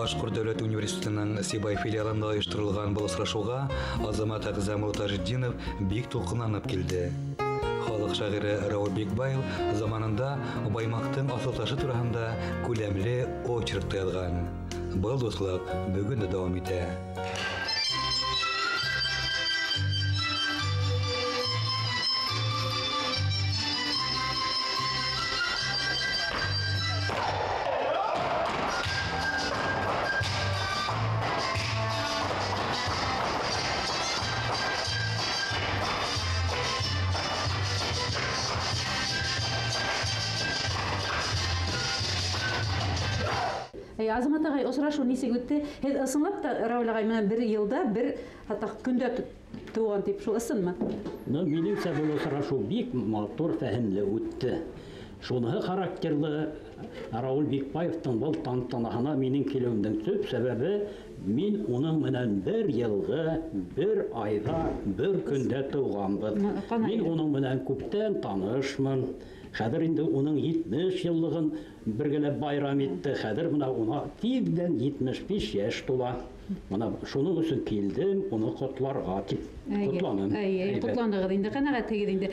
Башҡорт дәүләт университетының Сибай филиалында ойошторолған был осрашыуға Азамат Әғзәм улы Тажетдинов бик тулҡынланып килде. Халыҡ шағиры Рауль Бикбаев заманында Баймаҡтың аҫылташы тураһында күләмле очерк та яҙған. Был дуҫлыҡ бөгөн дә дауам итә. Азамат ағай, осрашыу нисек үтте? Һеҙ ысынлап та Рауль ағай менән бер йылда, бер хатта көндә тыуған тип шул ысынмы? Ну, минеңсә, был осрашыу бик матур, фәһемле үтте. Шуныһы характерлы, Рауль Бикбаевтың был тантанаһына минең килеүемдең төп сәбәбе, мин уның менән бер йылғы, бер айҙа, бер көндә тыуғанбыҙ. Мин уның менән күптән танышмын. Хәҙер инде уның 70 йыллығын бергәләп байрам итте. Хәҙер бына уна тиҙҙән 75 йәш тула. Бына шуның өсөн килдем, уны ҡотларға тип ҡотланым. Әй, ҡотланығыҙ инде, ҡәнәғәтһегеҙ инде.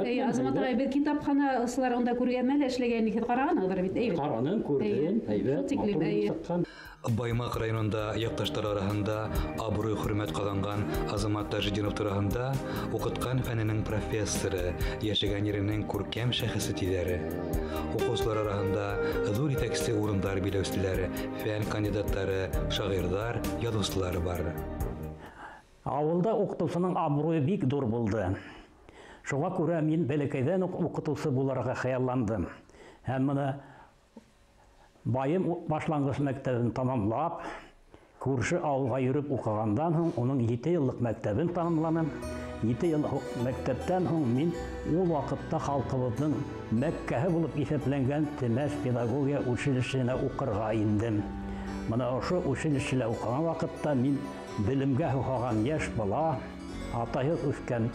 Әй, Азамат ағай, беҙ китапханасылар унда күргәнмә лә эшләгән һеҙ ҡарағанығыҙҙыр бит, әйбәт. Ҡараным, күрҙем, әйбәт, матур сыҡҡан. Баймаҡ районында яҡташтар араһында абруй хөрмәт ҡаҙанған Азамат Тажетдинов тураһында уҡытҡан фәненең профессоры, йәшәгән еренең күркәм шәхесе тиҙәр. Уҡыусылар араһында ҙур етәксе урындар биләүселәр, фән кандидаттары, шағирҙар, яҙыусылар бар. Ауылда уҡытыусының абруйы бик ҙур булды. Шуға күрә мин бәләкәйҙән үк уҡытыусы булырға хыялландым. Һәм бына Байым башланғыс мәктәбен тамамлап, күрше ауылға йөрөп уҡығандан һуң уның 7 йыллыҡ мәктәбен тамамланым. 7 йыллыҡ мәктәптән һуң мин ул ваҡытта халҡыбыҙҙың мәккәһе булып иҫәпләнгән Темәс педагогия училищеһына уҡырға индем. Бына ошо училищелә уҡыған ваҡытта мин белемгә һуһаған йәш бала, атайһыҙ үҫкән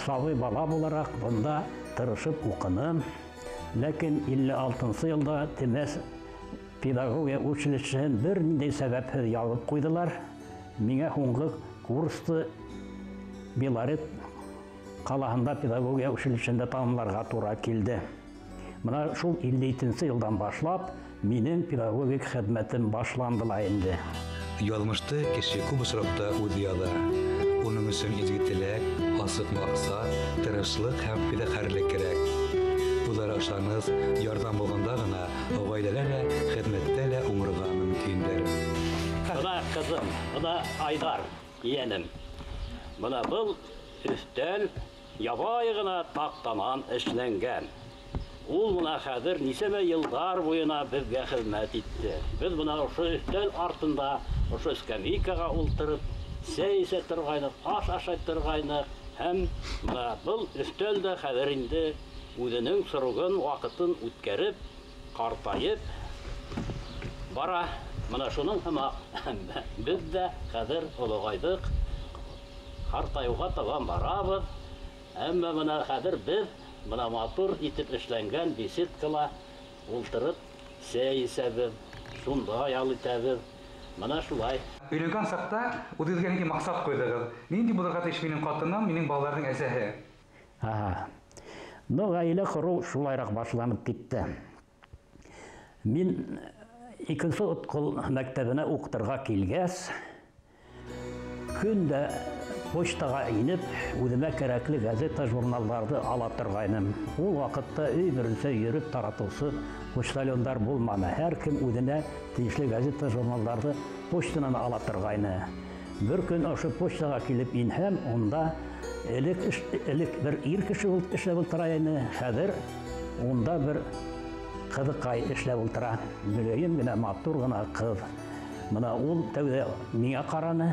сабый бала булараҡ бында тырышып уҡыным. Ләкин 56 йылда Темәс педагогия училищеһын бер ниндәй сәбәпһеҙ ябып ҡуйҙылар. Миңә һуңғы курсты Белорет ҡалаһында педагогия училищеһында тамамларға тура килде. Бына шул 52 йылдан башлап минең педагогик хеҙмәтем башланды ла инде. Яҙмышты кеше күп осраҡта үҙе яҙа. Уның өсөн изге теләк, асыҡ маҡсат, тырышлыҡ һәм фиҙакәрлек кәрәк. Үҙара ышаныс, ярҙам булғанда ғына ғаиләлә лә, хеҙмәттә лә уңырға мөмкиндер. Бына ҡыҙым, бына Айҙар, ейәнем. Бына был өҫтәл ябай ғына таҡтанан эшләнгән. Ул бына хәҙер нисәмә йылдар буйына беҙгә хеҙмәт итте. Беҙ бына ошо өҫтәл артында, ошо скамейкаға ултырып, сәй эсә торғайныҡ, аш ашай торғайныҡ. Һәм бына был өҫтәл дә хәҙер инде үҙенең срогын, ваҡытын үткәреп, ҡартайып бара. Бына шуның һымаҡ беҙ ҙә хәҙер олоғайҙыҡ, ҡартайыуға табан барабыҙ. Әммә бына хәҙер беҙ бына матур итеп эшләнгән беседкала ултырып сәй эсәбеҙ, шунда ял итәбеҙ. Бына шулай. Өйләнгән саҡта үҙегеҙгә ниндәй маҡсат ҡуйҙығыҙ? Ниндәй булырға тейеш минең ҡатыным, минең балаларҙың әсәһе? Ну, ғаилә ҡороу шулайыраҡ башланып китте. Мин икенсе Отҡол мәктәбенә уҡытырға килгәс, көн дә почтаға инеп, үҙемә кәрәкле газета, журналдарҙы ала торғайным. Ул ваҡытта өй беренсе йөрөп таратыусы почтальондар булманы. Һәр кем үҙенә тейешле газета, журналдарҙы почтанан ала торғайны. Бер көн ошо почтаға килеп инһәм, унда элек бер ир кеше эшләп ултыра ине, хәҙер унда бер ҡыҙыҡай эшләп ултыра. Мөләйем генә, матур ғына ҡыҙ. Бына ул тәүҙә миңә ҡараны,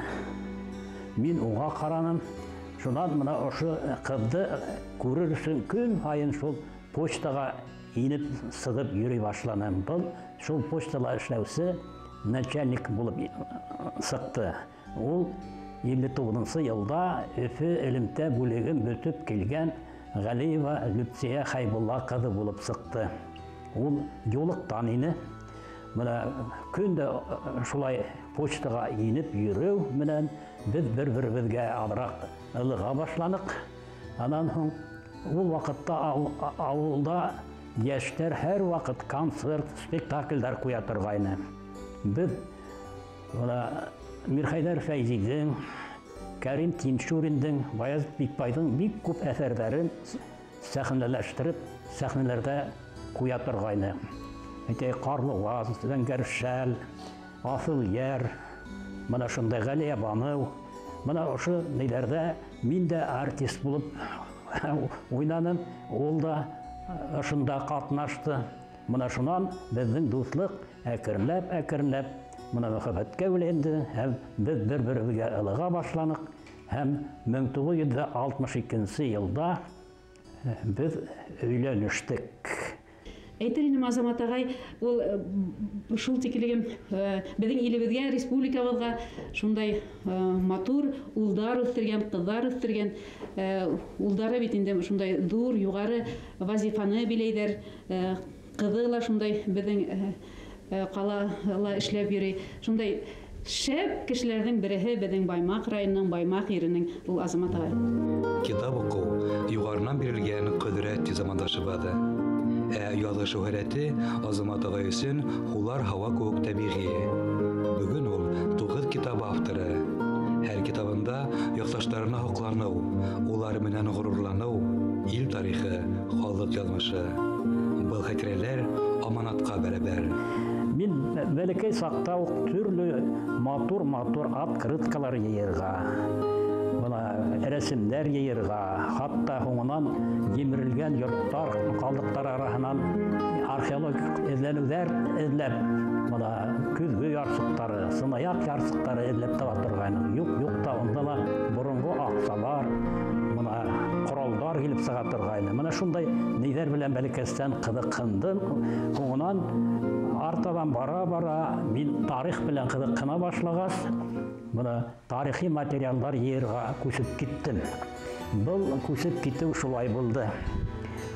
мин уға ҡараным. Шунан бына ошо ҡыҙҙы күрер өсөн көн һайын шул почтаға инеп сығып йөрөй башланым. Был шул почтала эшләүсе начальник булып сыҡты. Ул 59 йылда Өфө элемтә бүлеген бөтөп килгән Ғәлиева Лүтсиә Хәйбулла ҡыҙы булып сыҡты. Ул юлыҡтан ине. Менә көн дә шулай почтаға инеп йөрөү менән беҙ бер-беребеҙгә аҙыраҡ ылыға башланыҡ. Анан һуң ул ваҡытта ауылда йәштәр һәр ваҡыт концерт, спектаклдәр ҡуя торғайны. Беҙ бына Мирхәйҙәр Фәйзиҙең, Кәрим Тинчуриндың, Баяз Бикбайҙың бик күп әҫәрҙәрен сәхнәләштереп, сәхнәләрҙә ҡуя торғайны. Әйтәйек, Ҡарлуғас, Зәңгәр шәл, Аҫыл йәр, бына шундай Ғәлиә Баныу. Бына ошо ниләрҙә мин дә артист булып уйнаным, ул да ошонда ҡатнашты. Бына шунан беҙҙең дуҫлыҡ әкренләп-әкренләп бына мөхәббәткә әүленде һәм беҙ бер-беребеҙгә ылыға башланыҡ. Һәм 1962 йылда беҙ өйләнештек. Әйтер инем, Азамат ағай, ул шул тиклем беҙҙең илебеҙгә, республикабыҙға шундай матур улдар үҫтергән, ҡыҙҙар үҫтергән. Улдары бит инде шундай ҙур, юғары вазифаны биләйҙәр. Ҡыҙы ла шундай беҙҙең ҡалала эшләп йөрөй. Шундай шәп кешеләрҙең береһе беҙҙең Баймаҡ районының, Баймаҡ еренең ул Азамат ағай. Китап уҡыу юғарынан бирелгән ҡөҙрәт ти замандашыбыҙ. Ә яҙыш һәләте Азамат ағай өсөн һулар һауа кеүек тәбиғи. Бөгөн ул 9 китап авторы. Һәр китабында яҡташтарына һоҡланыу, улар менән ғорурланыу, ил тарихы, халыҡ яҙмышы. Был хәтирәләр аманатҡа бәрәбәр. Мин бәләкәй саҡта уҡ төрлө матур-матур открыткалар йыйырға, бына рәсемдәр йыйырға, хатта һуңынан емерелгән йорттар ҡалдыҡтары араһынан археологик эҙләнеүҙәр эҙләп, бына көҙгө ярсыҡтары, сынаяҡ ярсыҡтары эҙләп таба торғайныҡ. Юҡ, юҡ та унда ла боронғо аҡсалар, бына ҡоралдар килеп сыға торғайны. Бына шундай ниҙәр белән бәләкәстән ҡыҙыҡһындым. Һуңынан артабан бара-бара мин тарих белән ҡыҙыҡһына башлағас, бына тарихи материалдар йыйырға күсеп киттем. Был күсеп китеү шулай булды.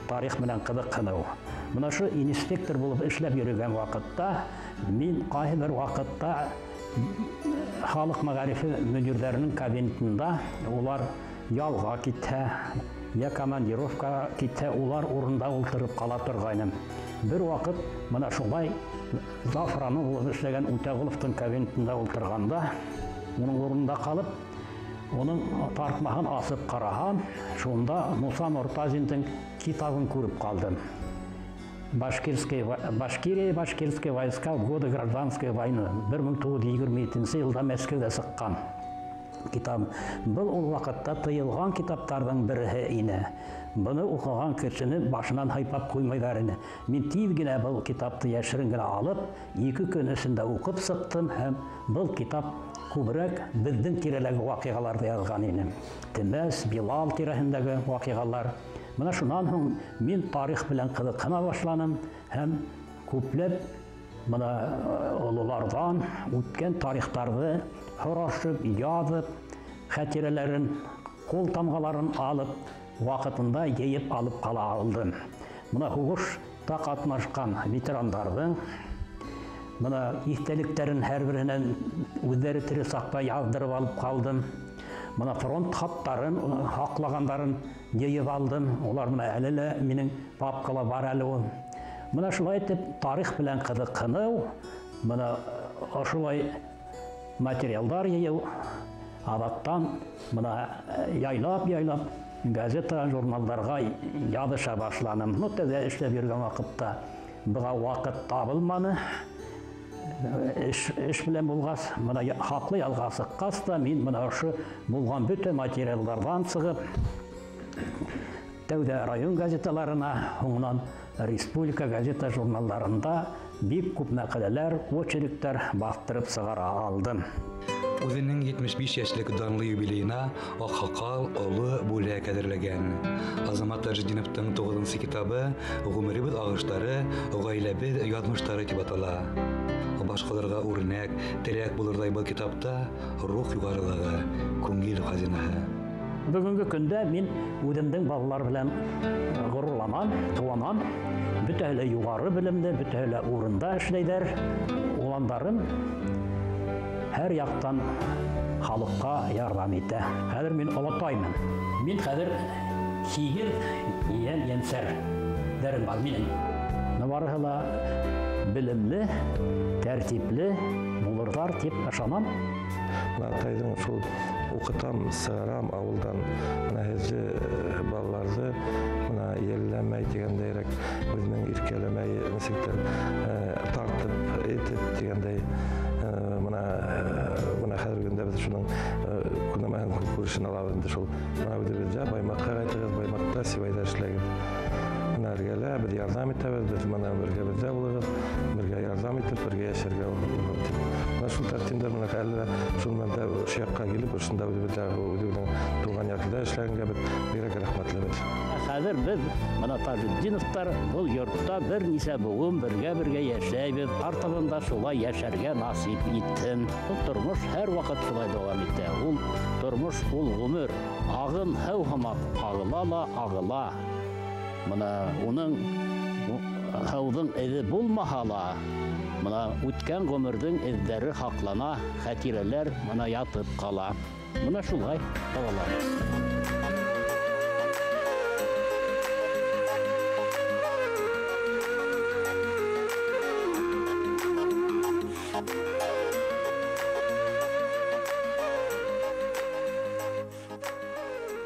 Тарих менән ҡыҙыҡһыныу. Бына ошо инспектор булып эшләп йөрөгән ваҡытта мин ҡайһы бер ваҡытта халыҡ мәғарифы мөдирҙәренең кабинетында улар ялға китһә, йә командировка китһә, улар урында ултырып ҡала торғайным. Бер ваҡыт бына шулай Зафраны булып эшләгән Үтәғоловтың кабинетында ултырғанда, уның урынында ҡалып, уның тартмаһын асып ҡараһам, шунда Муса Мортазиндың китабын күреп ҡалдым. Башкирия, башкирские войска в годы гражданской войны. 1927 йылда Мәскәүҙә сыҡҡан китап. Был ул ваҡытта тыйылған китаптарҙың береһе ине. Быны уҡыған кешене башынан һыйпап ҡуймайҙар ине. Мин тиҙ генә был китапты йәшерен генә алып, 2 көн эсендә уҡып сыҡтым һәм был китап күберәк беҙҙең тирәләге ваҡиғаларҙы яҙған ине. Темәс, Билал тирәһендәге ваҡиғалар. Бына шунан һуң мин тарих белән ҡыҙыҡһына башланым һәм күпләп бына ололарҙан үткән тарихтарҙы һорашып, яҙып, хәтирәләрен, ҡул тамғаларын алып, ваҡытында йыйып алып ҡала алдым. Бына һуғышта ҡатнашҡан ветерандарҙың бына иҫтәлектәрен һәр береһенән үҙҙәре тере саҡта яҙҙырып алып ҡалдым. Бына фронт хаттарын, һаҡлағандарын йыйып алдым. Улар бына әле лә минең папкала бар әле ул. Бына шулай итеп тарих белән ҡыҙыҡһыныу, бына ошолай материалдар йыйыу, аҙаҡтан бына яйлап-яйлап газета, журналдарға яҙыша башланым. Ну, тәүҙә эшләп йөрөгән ваҡытта быға ваҡыт табылманы. Эш белән булғас, бына хаҡлы ялға сыҡҡас та мин бына ошо булған бөтә материалдарҙан сығып, тәүҙә район газеталарына, һуңынан республика газета журналдарында бик күп мәҡәләләр, очерктар баҫтырып сығара алдым. Үҙенең 75 йәшлек данлы юбилейына аҡһаҡал оло бүләк әҙерләгән. Азамат Тажетдиновтың 9-нсы китабы Ғүмеребеҙ ағыштары, ғаиләбеҙ яҙмыштары тип атала. Башҡаларға үрнәк, терәк булырҙай был китапта рух юғарылығы, күңел хазинаһы. Бөгөнгө көндә мин үҙемдең балалар белән ғорурланам, ҡыуанам. Бөтәһе лә юғары белемле, бөтәһе лә урында эшләйҙәр. Уландарым һәр яҡтан халыҡҡа ярҙам итә. Хәҙер мин олатаймын. Мин хәҙер 8 ейән ейәнсәрҙәрем бар минең. Барыһы ла белемле, тәртипле булырҙар тип ышанам. Атайҙың шул уҡытам, сығарам ауылдан. Мына һеҙҙе балаларҙы мына йәлләмәй тигәндәйерәк, үҙенең иркәләмәй, нисектер тартып, итеп тигәндәй. Мына хәҙерге көндә беҙ шуның күнәмәһен күрешен алабыҙ инде шул. Мына үҙебеҙҙә Баймаҡҡа ҡайтығыҙ, Баймаҡта Сибайҙа эшләгеҙ. Мына эргәлә беҙ ярҙам итәбеҙ, беҙ мына бергә беҙҙә булығыҙ, бергә ярҙам итеп, бергә йәшәргә тип. Мына шул тәртиптә мына әле лә шул мәлдә ошо яҡҡа килеп, ошонда үҙебеҙҙең тыуған яҡта эшләгәнгә беҙ бигерәк рәхмәтлебеҙ. Хәҙер беҙ мына Тажетдиновтар был йортта бер нисә быуын бергә-бергә йәшәйбеҙ. Артабан да шулай йәшәргә насип итһен. Был тормош һәр ваҡыт шулай дауам итә. Ул тормош, ул ғүмер. Ағын һыу һымаҡ ағыла ла ағыла. Мына уның һыуҙың эҙе булмаһа ла, мына үткән ғүмерҙең эҙҙәре һаҡлана, хәтирәләр мына ятып ҡала. Мына шулай, балалар.